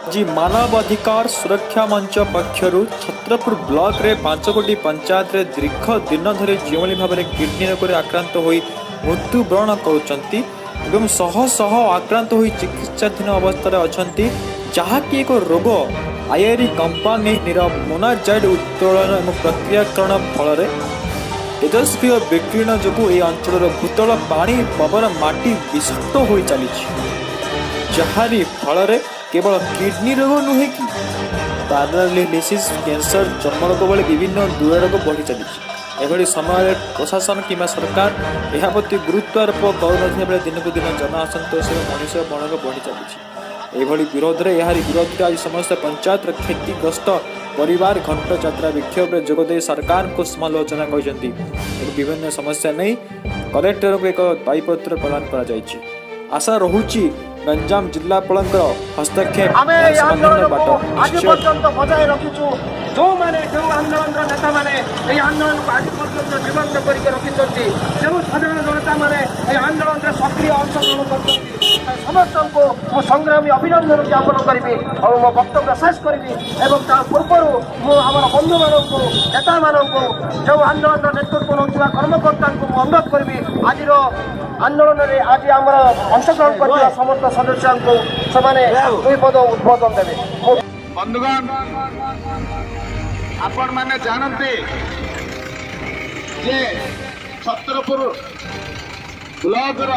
ଆଜି ମାନବ ଅଧିକାର ସୁରକ୍ଷା ମଞ୍ଚ ପକ୍ଷରୁ ଛତ୍ରପୁର ବ୍ଲକରେ 5 ଗୋଟି ପଞ୍ଚାୟତରେ ଦୀର୍ଘ ଦିନ ଧରି ଯେଉଁଭଳି ଭାବରେ କିଡନୀ ରୋଗରେ ଆକ୍ରାନ୍ତ ହୋଇ ମୃତ୍ୟୁବରଣ କରୁଛନ୍ତି ଏବଂ ଶହ ଶହ ଆକ୍ରାନ୍ତ ହୋଇ ଚିକିତ୍ସାଧୀନ ଅବସ୍ଥାରେ ଅଛନ୍ତି, ଯାହାକି ଏକ ରୋଗ ଆଇଆଇଆର୍ କମ୍ପାନୀର ମୋନାଜାଇଟ୍ ଉତ୍ତୋଳନ ଏବଂ ପ୍ରକ୍ରିୟାକରଣ ଫଳରେ ତେଜସ୍କ୍ରିୟ ବିକିରଣ ଯୋଗୁଁ ଏହି ଅଞ୍ଚଳର ଭୂତଳ ପାଣି, ପବନ, ମାଟି ବିଷାକ୍ତ ହୋଇ ଚାଲିଛି, ଯାହାରି ଫଳରେ କେବଳ କିଡନୀ ରୋଗ ନୁହେଁ କି ପାରାଲିସିସ୍, କ୍ୟାନ୍ସର, ଚର୍ମରୋଗ ଭଳି ବିଭିନ୍ନ ଦୁରାରୋଗ ବଢ଼ି ଚାଲିଛି। ଏଭଳି ସମୟରେ ପ୍ରଶାସନ କିମ୍ବା ସରକାର ଏହା ପ୍ରତି ଗୁରୁତ୍ୱ ଆରୋପ କରୁନଥିବା ବେଳେ ଦିନକୁ ଦିନ ଜନ ଅସନ୍ତୋଷ ଏବଂ ମଣିଷ ମରଣ ବଢ଼ି ଚାଲିଛି। ଏଭଳି ବିରୋଧରେ, ଏହାରି ବିରୋଧରେ ଆଜି ସମସ୍ତ ପଞ୍ଚାୟତର କ୍ଷତିଗ୍ରସ୍ତ ପରିବାର ଘଣ୍ଟ ଯାତ୍ରା ବିକ୍ଷୋଭରେ ଯୋଗଦେଇ ସରକାରଙ୍କୁ ସମାଲୋଚନା କରିଛନ୍ତି ଏବଂ ବିଭିନ୍ନ ସମସ୍ୟା ନେଇ କଲେକ୍ଟରଙ୍କୁ ଏକ ଦାବିପତ୍ର ପ୍ରଦାନ କରାଯାଇଛି। ଆଶା ରହୁଛି ଗଞ୍ଜାମ ଜିଲ୍ଲାପାଳଙ୍କର ହସ୍ତକ୍ଷେପ ଆମେ ଏହାର ଏହି ସମାଧାନର ବାଟ ଆନ୍ଦୋଳନକୁ ଆଜି ନିଶ୍ଚୟ ପର୍ଯ୍ୟନ୍ତ ବଜାୟ ରଖିଛୁ। ଯେଉଁମାନେ, ଯେଉଁ ଆନ୍ଦୋଳନର ନେତାମାନେ ଏହି ଆନ୍ଦୋଳନକୁ ଆଜି ପର୍ଯ୍ୟନ୍ତ ଜୀବନ୍ତ କରିକି ରଖିଛନ୍ତି, ଯେଉଁ ସାଧାରଣ ଜନତାମାନେ ଏହି ଆନ୍ଦୋଳନରେ ସକ୍ରିୟ ଅଂଶଗ୍ରହଣ କରିଛନ୍ତି, ସମସ୍ତଙ୍କୁ ମୁଁ ସଂଗ୍ରାମୀ ଅଭିନନ୍ଦନ ଜ୍ଞାପନ କରିବି ଆଉ ମୋ ବକ୍ତବ୍ୟ ଶେଷ କରିବି। ଏବଂ ତା ପୂର୍ବରୁ ମୁଁ ଆମର ବନ୍ଧୁମାନଙ୍କୁ, ନେତାମାନଙ୍କୁ, ଯେଉଁ ଆନ୍ଦୋଳନର ନେତୃତ୍ୱ ନେଉଥିବା କର୍ମକର୍ତ୍ତାଙ୍କୁ ମୁଁ ଅନୁରୋଧ କରିବି, ଆଜିର ଆନ୍ଦୋଳନରେ ଆଜି ଆମର ଅଂଶଗ୍ରହଣ କରିଥିବା ସମସ୍ତ ସଦସ୍ୟଙ୍କୁ ସେମାନେ ଦୁଇ ପଦ ଉଦ୍ବୋଧନ ଦେବେ। ମୁଁ ବନ୍ଧୁଗଣ, ଆପଣମାନେ ଜାଣନ୍ତି ଯେ ଛତ୍ରପୁର ବ୍ଲକର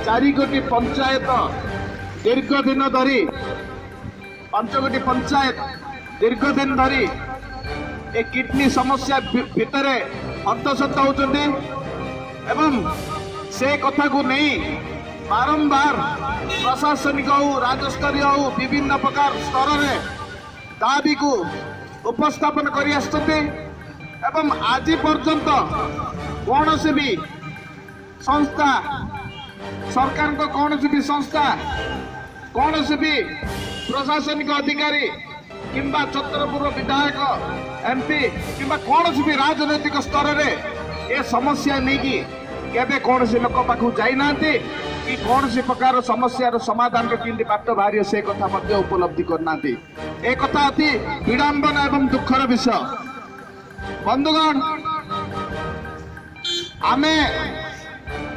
4 ଗୋଟି ପଞ୍ଚାୟତ ଦୀର୍ଘ ଦିନ ଧରି, 5 ଗୋଟି ପଞ୍ଚାୟତ ଦୀର୍ଘ ଦିନ ଧରି ଏ କିଡନୀ ସମସ୍ୟା ଭିତରେ ହନ୍ତସନ୍ତ ହେଉଛନ୍ତି ଏବଂ ସେ କଥାକୁ ନେଇ ବାରମ୍ବାର ପ୍ରଶାସନିକ ହଉ, ରାଜସ୍ତରୀୟ ହଉ, ବିଭିନ୍ନ ପ୍ରକାର ସ୍ତରରେ ଦାବିକୁ ଉପସ୍ଥାପନ କରି ଆସିଛନ୍ତି ଏବଂ ଆଜି ପର୍ଯ୍ୟନ୍ତ କୌଣସି ବି ସଂସ୍ଥା, ସରକାରଙ୍କ କୌଣସି ବି ସଂସ୍ଥା, କୌଣସି ବି ପ୍ରଶାସନିକ ଅଧିକାରୀ କିମ୍ବା ଛତ୍ରପୁର ବିଧାୟକ, ଏମ୍ପି କିମ୍ବା କୌଣସି ବି ରାଜନୈତିକ ସ୍ତରରେ ଏ ସମସ୍ୟା ନେଇକି କେବେ କୌଣସି ଲୋକ ପାଖକୁ ଯାଇନାହାନ୍ତି କି କୌଣସି ପ୍ରକାର ସମସ୍ୟାର ସମାଧାନର କେମିତି ବାଟ ବାହାରିବ, ସେ କଥା ମଧ୍ୟ ଉପଲବ୍ଧି କରିନାହାନ୍ତି। ଏ କଥା ଅତି ବିଡ଼ମ୍ବନା ଏବଂ ଦୁଃଖର ବିଷୟ। ବନ୍ଧୁଗଣ, ଆମେ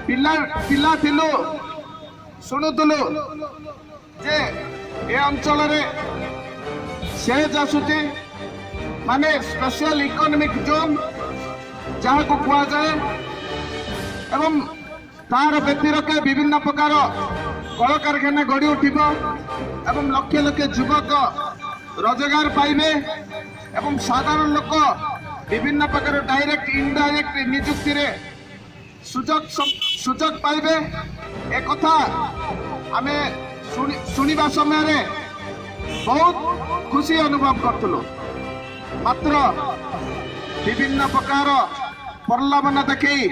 ପିଲା ପିଲା ଥିଲୁ, ଶୁଣୁଥିଲୁ ଯେ ଏ ଅଞ୍ଚଳରେ ସେଜ୍ ଆସୁଛି, ମାନେ ସ୍ପେଶିଆଲ ଇକୋନୋମିକ ଜୋନ୍ ଯାହାକୁ କୁହାଯାଏ, ଏବଂ ତାର ବ୍ୟତିରେକ ବିଭିନ୍ନ ପ୍ରକାର କଳକାରଖାନା ଗଢ଼ି ଉଠିବ ଏବଂ ଲକ୍ଷ ଲକ୍ଷ ଯୁବକ ରୋଜଗାର ପାଇବେ ଏବଂ ସାଧାରଣ ଲୋକ ବିଭିନ୍ନ ପ୍ରକାର ଡାଇରେକ୍ଟ, ଇନଡାଇରେକ୍ଟ ନିଯୁକ୍ତିରେ ସୁଯୋଗ ପାଇବେ। ଏକଥା ଆମେ ଶୁଣିବା ସମୟରେ ବହୁତ ଖୁସି ଅନୁଭବ କରୁଥିଲୁ। ମାତ୍ର ବିଭିନ୍ନ ପ୍ରକାର ପ୍ରଲୋଭନ ଦେଖେଇ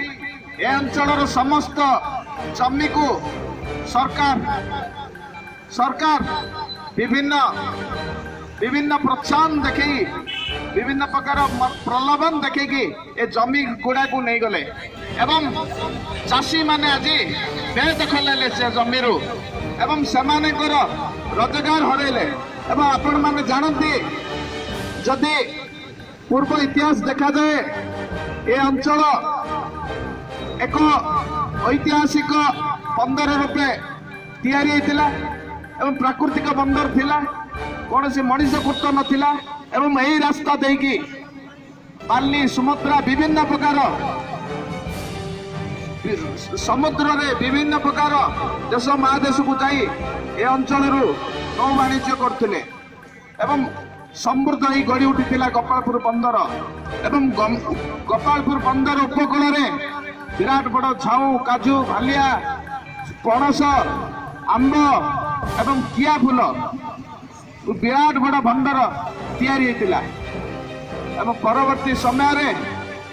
ଏ ଅଞ୍ଚଳର ସମସ୍ତ ଜମିକୁ ସରକାର ବିଭିନ୍ନ ବିଭିନ୍ନ ପ୍ରୋତ୍ସାହନ ଦେଖେଇ, ବିଭିନ୍ନ ପ୍ରକାର ପ୍ରଲୋଭନ ଦେଖେଇକି ଏ ଜମି ଗୁଡାକୁ ନେଇଗଲେ ଏବଂ ଚାଷୀମାନେ ଆଜି ବେଦଖଲ ହେଲେ ସେ ଜମିରୁ ଏବଂ ସେମାନଙ୍କର ରୋଜଗାର ହରାଇଲେ। ଏବଂ ଆପଣମାନେ ଜାଣନ୍ତି, ଯଦି ପୂର୍ବ ଇତିହାସ ଦେଖାଯାଏ, ଏ ଅଞ୍ଚଳ ଏକ ଐତିହାସିକ ବନ୍ଦର ରୂପେ ତିଆରି ହେଇଥିଲା ଏବଂ ପ୍ରାକୃତିକ ବନ୍ଦର ଥିଲା, କୌଣସି ମଣିଷକୃତ ନଥିଲା। ଏବଂ ଏହି ରାସ୍ତା ଦେଇକି ବାଲି, ସୁମତ୍ରା, ବିଭିନ୍ନ ପ୍ରକାର ସମୁଦ୍ରରେ ବିଭିନ୍ନ ପ୍ରକାର ଦେଶ ମହାଦେଶକୁ ଯାଇ ଏ ଅଞ୍ଚଳରୁ ନୌ ବାଣିଜ୍ୟ କରୁଥିଲେ ଏବଂ ସମୃଦ୍ଧ ହେଇ ଗଢ଼ି ଉଠିଥିଲା ଗୋପାଳପୁର ବନ୍ଦର। ଏବଂ ଗୋପାଳପୁର ବନ୍ଦର ଉପକୂଳରେ ବିରାଟ ବଡ଼ ଝାଉଁ, କାଜୁ, ଭାଲିଆ, ପଣସ, ଆମ୍ବ ଏବଂ କିଆ ଫୁଲ ବିରାଟ ବଡ଼ ଭଣ୍ଡାର ତିଆରି ହେଇଥିଲା। ଏବଂ ପରବର୍ତ୍ତୀ ସମୟରେ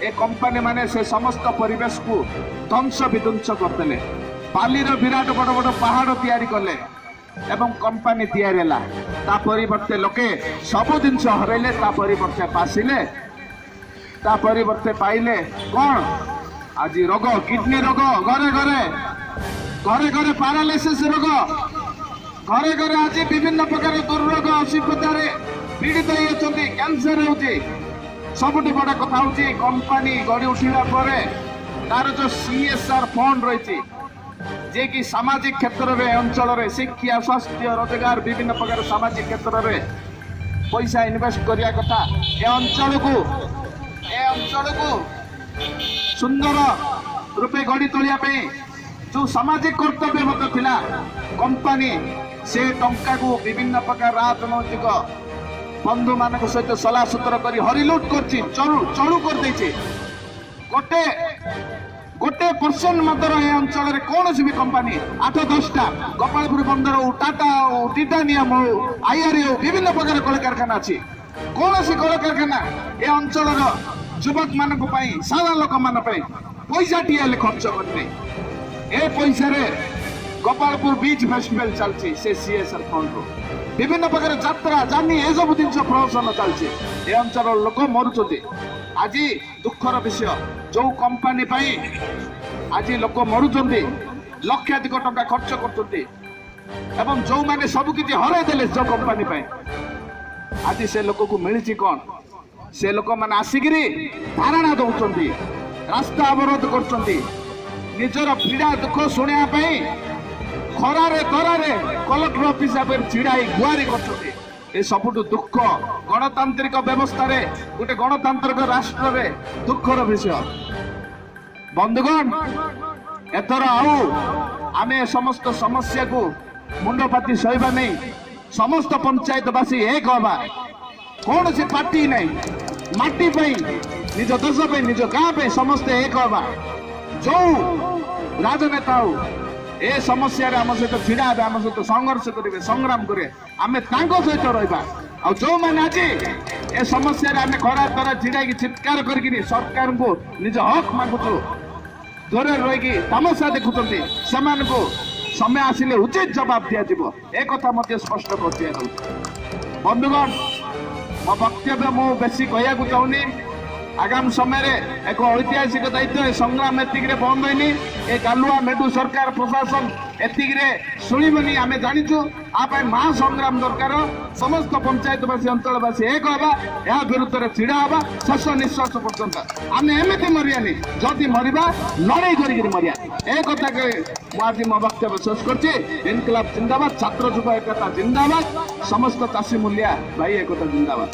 ଏ କମ୍ପାନୀ ମାନେ ସେ ସମସ୍ତ ପରିବେଶକୁ ଧ୍ୱଂସ ବିଧ୍ୱଂସ କରିଦେଲେ। ବାଲିର ବିରାଟ ବଡ଼ ବଡ଼ ପାହାଡ଼ ତିଆରି କଲେ ଏବଂ କମ୍ପାନୀ ତିଆରି ହେଲା। ତା ପରିବର୍ତ୍ତେ ଲୋକେ ସବୁ ଜିନିଷ ହରାଇଲେ। ତା ପରିବର୍ତ୍ତେ ପାସିଲେ, ତା ପରିବର୍ତ୍ତେ ପାଇଲେ କ'ଣ? ଆଜି ରୋଗ, କିଡନୀ ରୋଗ ଘରେ ଘରେ, ଘରେ ଘରେ ପାରାଲିସିସ୍ ରୋଗ। ଘରେ ଘରେ ଆଜି ବିଭିନ୍ନ ପ୍ରକାର ଦୁର୍ରୋଗ ଅସୁବିଧାରେ ପୀଡ଼ିତ ହେଇଅଛନ୍ତି, କ୍ୟାନ୍ସର ହେଉଛି। ସବୁଠୁ ବଡ଼ କଥା ହେଉଛି, କମ୍ପାନୀ ଗଢ଼ି ଉଠିବା ପରେ ତାର ଯୋଉ ସିଏସ୍ଆର୍ ଫଣ୍ଡ ରହିଛି, ଯିଏକି ସାମାଜିକ କ୍ଷେତ୍ରରେ, ଅଞ୍ଚଳରେ ଶିକ୍ଷା, ସ୍ୱାସ୍ଥ୍ୟ, ରୋଜଗାର, ବିଭିନ୍ନ ପ୍ରକାର ସାମାଜିକ କ୍ଷେତ୍ରରେ ପଇସା ଇନଭେଷ୍ଟ କରିବା କଥା, ଏ ଅଞ୍ଚଳକୁ ସୁନ୍ଦର ରୂପେ ଗଢ଼ି ତୋଳିବା ପାଇଁ ଯୋଉ ସାମାଜିକ କର୍ତ୍ତବ୍ୟ ମଧ୍ୟ ଥିଲା, କମ୍ପାନୀ ସେ ଟଙ୍କାକୁ ବିଭିନ୍ନ ପ୍ରକାର ରାଜନୈତିକ ବନ୍ଧୁମାନଙ୍କ ସହିତ ସଲାସୁତର କରି ହରିଲୁଟ କରିଛି, ଚଳୁ ଚଳୁ କରିଦେଇଛି। ଗୋଟେ ଗୋଟେ ପରସେଣ୍ଟ ମାତ୍ର ଏ ଅଞ୍ଚଳରେ କୌଣସି ବି କମ୍ପାନୀ, 8-10ଟା, ଗୋପାଳପୁର ବନ୍ଦର ହଉ, ଟାଟା ହଉ, ଟିଟାନିୟମ ହଉ, ଆଇଆର୍ ହଉ, ବିଭିନ୍ନ ପ୍ରକାର କଳକାରଖାନା ଅଛି। କୌଣସି କଳକାରଖାନା ଏ ଅଞ୍ଚଳର ଯୁବକମାନଙ୍କ ପାଇଁ, ସାଧାରଣ ଲୋକମାନଙ୍କ ପାଇଁ ପଇସାଟିଏ ହେଲେ ଖର୍ଚ୍ଚ କରିନି। ଏ ପଇସାରେ ଗୋପାଳପୁର ବିଚ୍ ଫେଷ୍ଟିଭାଲ ଚାଲିଛି, ସେ ସିଏସ୍ଆର୍ ଫଣ୍ଡରୁ ବିଭିନ୍ନ ପ୍ରକାର ଯାତ୍ରା, ଜାନି, ଏସବୁ ଜିନିଷ ପ୍ରହସନ ଚାଲିଛି। ଏ ଅଞ୍ଚଳର ଲୋକ ମରୁଛନ୍ତି। ଆଜି ଦୁଃଖର ବିଷୟ, ଯୋଉ କମ୍ପାନୀ ପାଇଁ ଆଜି ଲୋକ ମରୁଛନ୍ତି, ଲକ୍ଷାଧିକ ଟଙ୍କା ଖର୍ଚ୍ଚ କରୁଛନ୍ତି ଏବଂ ଯୋଉମାନେ ସବୁ କିଛି ହରାଇ ଦେଲେ ଯୋଉ କମ୍ପାନୀ ପାଇଁ, ଆଜି ସେ ଲୋକକୁ ମିଳିଛି କଣ? ସେ ଲୋକମାନେ ଆସିକିରି ଧାରଣା ଦଉଛନ୍ତି, ରାସ୍ତା ଅବରୋଧ କରୁଛନ୍ତି, ନିଜର ପୀଡ଼ା ଦୁଃଖ ଶୁଣିବା ପାଇଁ ଖରାରେ ତରାରେ କଲେକ୍ଟର ଅଫିସ ଆଗରେ ଛିଡ଼ା ହେଇ ଗୁହାରି କରୁଛନ୍ତି। ଏ ସବୁଠୁ ଦୁଃଖ, ଗଣତାନ୍ତ୍ରିକ ବ୍ୟବସ୍ଥାରେ, ଗୋଟେ ଗଣତାନ୍ତ୍ରିକ ରାଷ୍ଟ୍ରରେ ଦୁଃଖର ବିଷୟ। ବନ୍ଧୁଗଣ, ଏଥର ଆଉ ଆମେ ସମସ୍ତ ସମସ୍ୟାକୁ ମୁଣ୍ଡ ପାତି ସହିବା ନେଇ ସମସ୍ତ ପଞ୍ଚାୟତବାସୀ ଏକ ହବା। କୌଣସି ପାର୍ଟି ନାହିଁ, ମାଟି ପାଇଁ, ନିଜ ଦେଶ ପାଇଁ, ନିଜ ଗାଁ ପାଇଁ ସମସ୍ତେ ଏକ ହବା। ଯୋଉ ରାଜନେତା ହଉ, ଏ ସମସ୍ୟାରେ ଆମ ସହିତ ଛିଡ଼ା ହେବେ, ଆମ ସହିତ ସଂଘର୍ଷ କରିବେ, ସଂଗ୍ରାମ କରିବେ, ଆମେ ତାଙ୍କ ସହିତ ରହିବା। ଆଉ ଯୋଉମାନେ ଆଜି ଏ ସମସ୍ୟାରେ ଆମେ ଖରା ତରା ଛିଡ଼ା ହେଇକି ଚିତ୍କାର କରିକିରି ସରକାରଙ୍କୁ ନିଜ ହକ୍ ମାଗୁଛୁ, ଦୂରରେ ରହିକି ତାମସା ଦେଖୁଛନ୍ତି, ସେମାନଙ୍କୁ ସମୟ ଆସିଲେ ଉଚିତ ଜବାବ ଦିଆଯିବ। ଏ କଥା ମଧ୍ୟ ସ୍ପଷ୍ଟ କରିଦିଆଯାଉଛି। ବନ୍ଧୁଗଣ, ମୋ ବକ୍ତବ୍ୟ ମୁଁ ବେଶୀ କହିବାକୁ ଚାହୁଁନି। ଆଗାମୀ ସମୟରେ ଏକ ଐତିହାସିକ ଦାୟିତ୍ୱ, ଏ ସଂଗ୍ରାମ ଏତିକିରେ ବନ୍ଦ ହେଇନି। ଏ ଗାଲୁଆ ମେଡୁ ସରକାର, ପ୍ରଶାସନ ଏତିକିରେ ଶୁଣିବନି, ଆମେ ଜାଣିଛୁ। ଆ ପାଇଁ ମହା ସଂଗ୍ରାମ ଦରକାର। ସମସ୍ତ ପଞ୍ଚାୟତବାସୀ, ଅଞ୍ଚଳବାସୀ ଏକ ହେବା, ଏହା ବିରୁଦ୍ଧରେ ଛିଡ଼ା ହେବା ଶେଷ ନିଶ୍ୱାସ ପର୍ଯ୍ୟନ୍ତ। ଆମେ ଏମିତି ମରିବାନି, ଯଦି ମରିବା ଲଢ଼େଇ କରିକିରି ମରିବା। ଏ କଥା କହି ମୁଁ ଆଜି ମୋ ବକ୍ତବ୍ୟ ଶେଷ କରୁଛି। ଇନକଲାବ ଜିନ୍ଦାବାଦ, ଛାତ୍ର ଯୁବ ଏକତା ଜିନ୍ଦାବାଦ, ସମସ୍ତ ଚାଷୀ ମୂଲିଆ ଭାଇ ଏକତା ଜିନ୍ଦାବାଦ।